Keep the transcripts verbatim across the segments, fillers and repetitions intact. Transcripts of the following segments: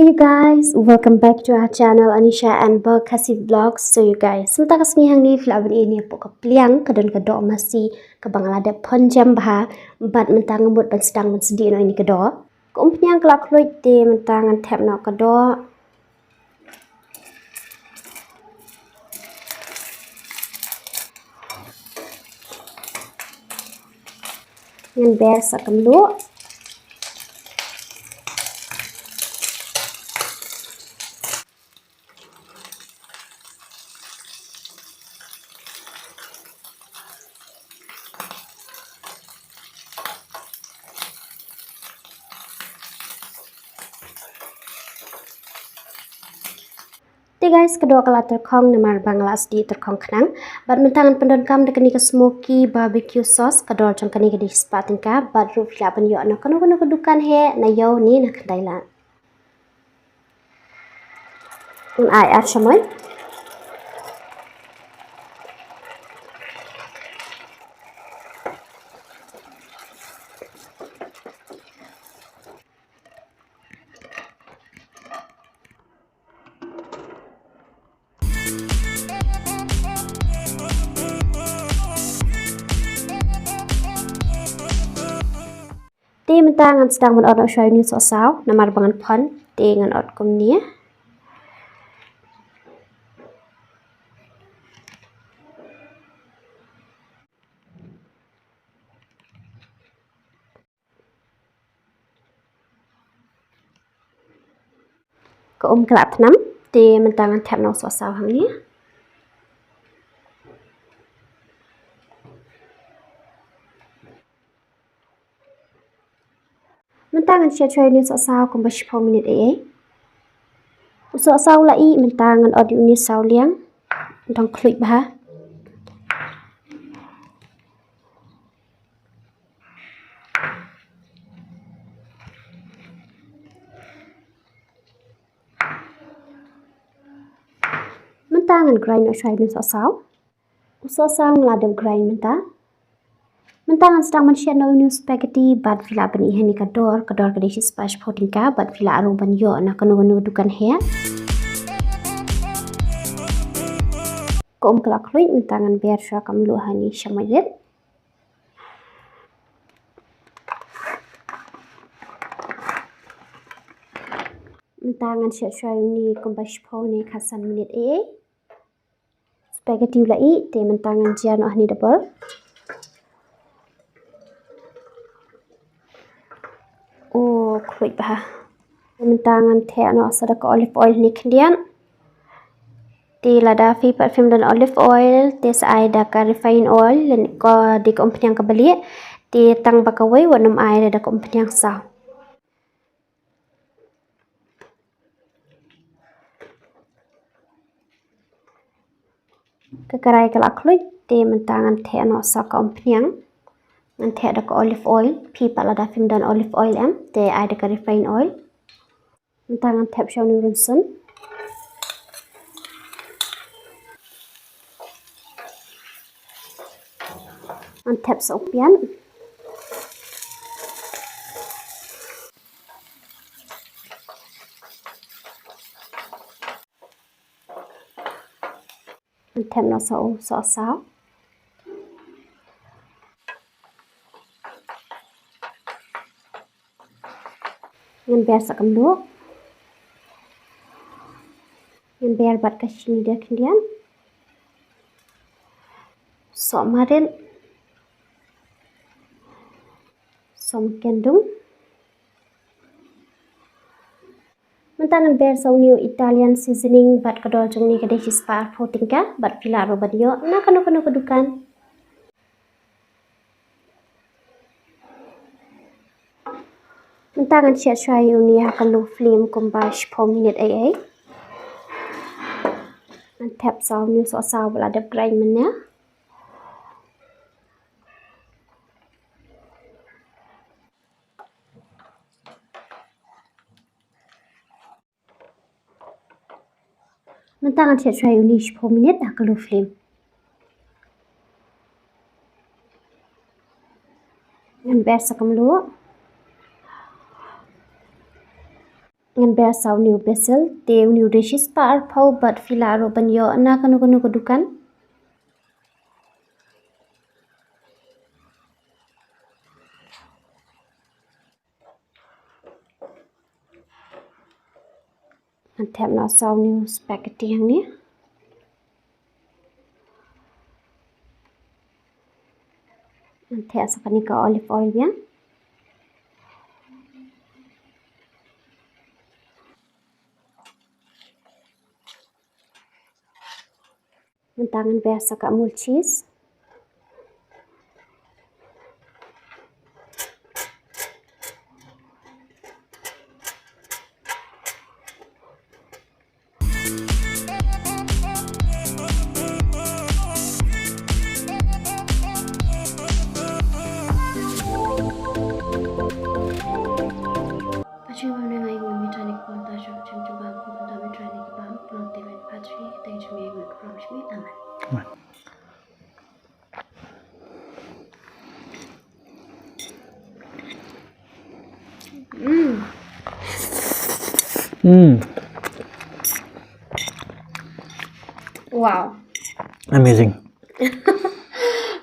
Hey guys, welcome back to our channel, Anisha and Burke Khasi Vlogs. So you guys, mynta ka sngi hangne phi lah ban ïohi hapoh ka pliang ka don ka doh masi kaba nga la dep phon jem bha, bad mynta nga mut ban sdang ban sdieh noh ïa kane ka doh. Ka umphniang ka la khluit, te mynta ngan thep noh ka doh. Ngan ber sa ka mluh. Te guys, ka doh ka la tyrkhong namar ba nga la sdieh tyrkhong khnang. Bad mynta ngan pyndonkam da kane ka smoky barbecue sauce, ka dor jong kane ka dei shispah tyngka, bad ruh phi lah ban ïoh na kano kano ka dukan hi, na ïew ne na khyndai lak. Ngan ai ar sha mut. Te mynta ngan sdang ban ot noh shuwa ïa une u sohsaw, namar ba ngan phon, te ngan ot kumne. Ka um ka la thnam, te mynta ngan thep noh u sohsaw hangne. Mynta ngan siat shuwa ïa une u sohsaw kumba shiphew minit ei ei. U sohsaw u la ih, mynta ngan ot ïa une u sawliang. Dang khluit bha. Mynta ngan grind noh shuwa ïa une u sohsaw. U sohsaw nga la dep grind mynta. Mynta ngan sdang ban siat noh ïa une u spaghetti, bad phi lah ban ih ha kane ka dor, ka dor ka dei shispah shiphew tyngka, bad phi lah ruh ban ïoh na kano kano ka dukan hi. Ka um ka la khluit, mynta ngan ber shuwa ka mluh hangne sha mut. Mynta ngan siat shuwa ïa une kumba shiphew ne khatsan minit ei ei. Spaghetti u la ih, te mynta ngan jia noh hangne da bor. Oh, khluit bha. Mynta ngan theh noh sa da ka olive oil hangne khyndiat. Te lada phi pat phim don olive oil, te sa ai da ka refined oil, lane ka dei ka umphniang kaba lieh. Te tang ba kawei wat nym ai da ka umphniang saw. Ka karai ka la khluit, te mynta ngan theh noh sa ka umphniang. Ngan theh da ka olive oil, phi pat lada phim don olive oil em, te ai da ka refined oil. Mynta ngan thep shuwa une u rynsun. Ngan thep sa u piat. Ngan thep noh sa u sohsaw. Ngan ber sa ka mluh. Ngan ber bad ka shini da khyndiat. Soh marit. Soh mykendung. Mynta ngan ber sa une u Italian seasoning bad ka dor jong une ka dei shispah arphew tyngka, bad phi lah ruh ban ïoh na kano kano ka dukan. Mynta ngan siat shuwa ïa une ha ka low flame kumba shiphew minit ei ei. Ngan thep sa une u sohsaw ba la dep grind mynne. Mynta ngan siat shuwa ïa une shiphew minit ha ka low flame. Ngan ber sa ka mluh. Ngan ber sa u new basil, te u new dish is pa arphew bad phi lah ruh ban ïoh na kano kano ka dukan. Ngan thep noh sa u new spaghetti hangne. Ngan thep sa kane ka olive oil biang. Mynta ngan ber sa ka Amul cheese. Achi wa ne ngai ngam mi tani kwan ta shok chim chim bang ko ta mi tani ki bang plong te wen patri te chim ye ngui krom chim amen. Mm. Mm. Wow. Amazing.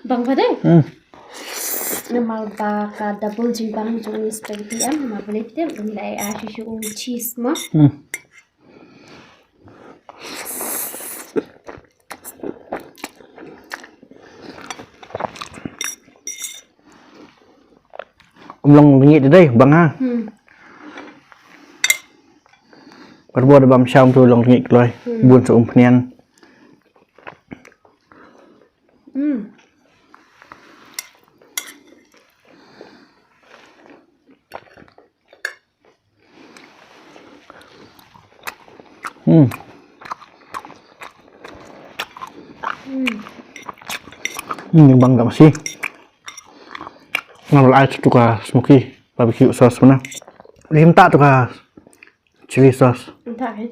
Bang ba dei. Mm. Namar ba ka double jingbang jong u spaghetti em, namar ba lei tip, ngi la ai shisha u cheese mo. Mm. Um long rngit dei bang ha. Hmm. Karbor da bam sham tu long rngit kloi. Hmm. Bun sa um pnian. Hmm. Hmm. Hmm, bang gam si. Ngal ai tu ka smoky barbecue sauce mana. Lim ta tu ka chili sauce. Entah eh.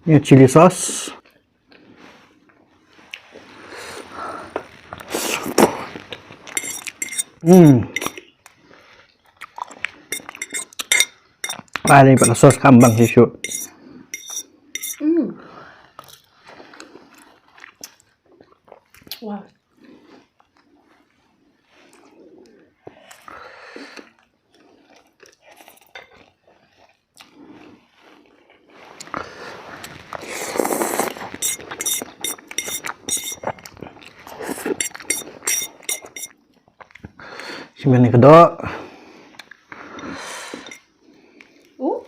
Ni chili sauce. Hmm. Ai ni pat sauce kambang shisha. Hmm. Wow. Shu mih ïa ka doh. Uh.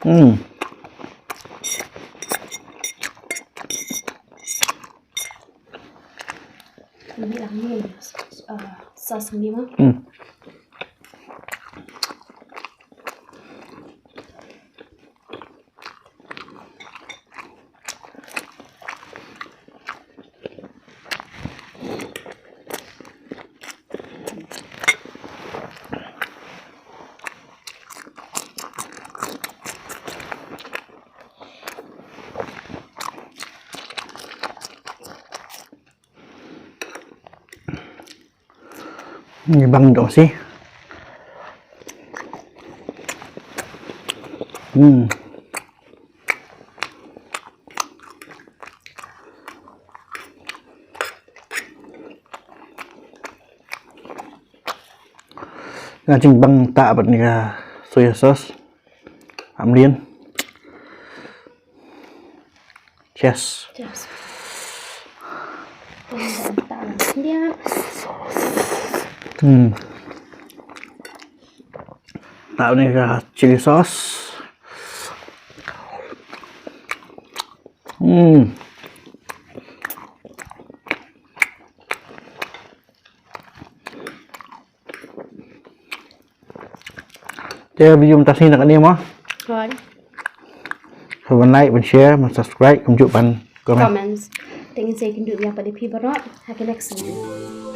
Hmm. Ini lah ni, uh, sauce ni mah. Hmm. Ni bang dong si. Hmm. Nga jingbang ta bad ni ka soya sauce. Amlien. Cheers. Cheers. Hmm. Tahu ni ka chili sauce. Hmm. Te video mynta shisien tang katne mo. Hooid. Sa ban like, ban share, ban subscribe, kumjuh ban comment. Comments. Te ngin sa ïakynduh ïa phi baroh ha ka next video.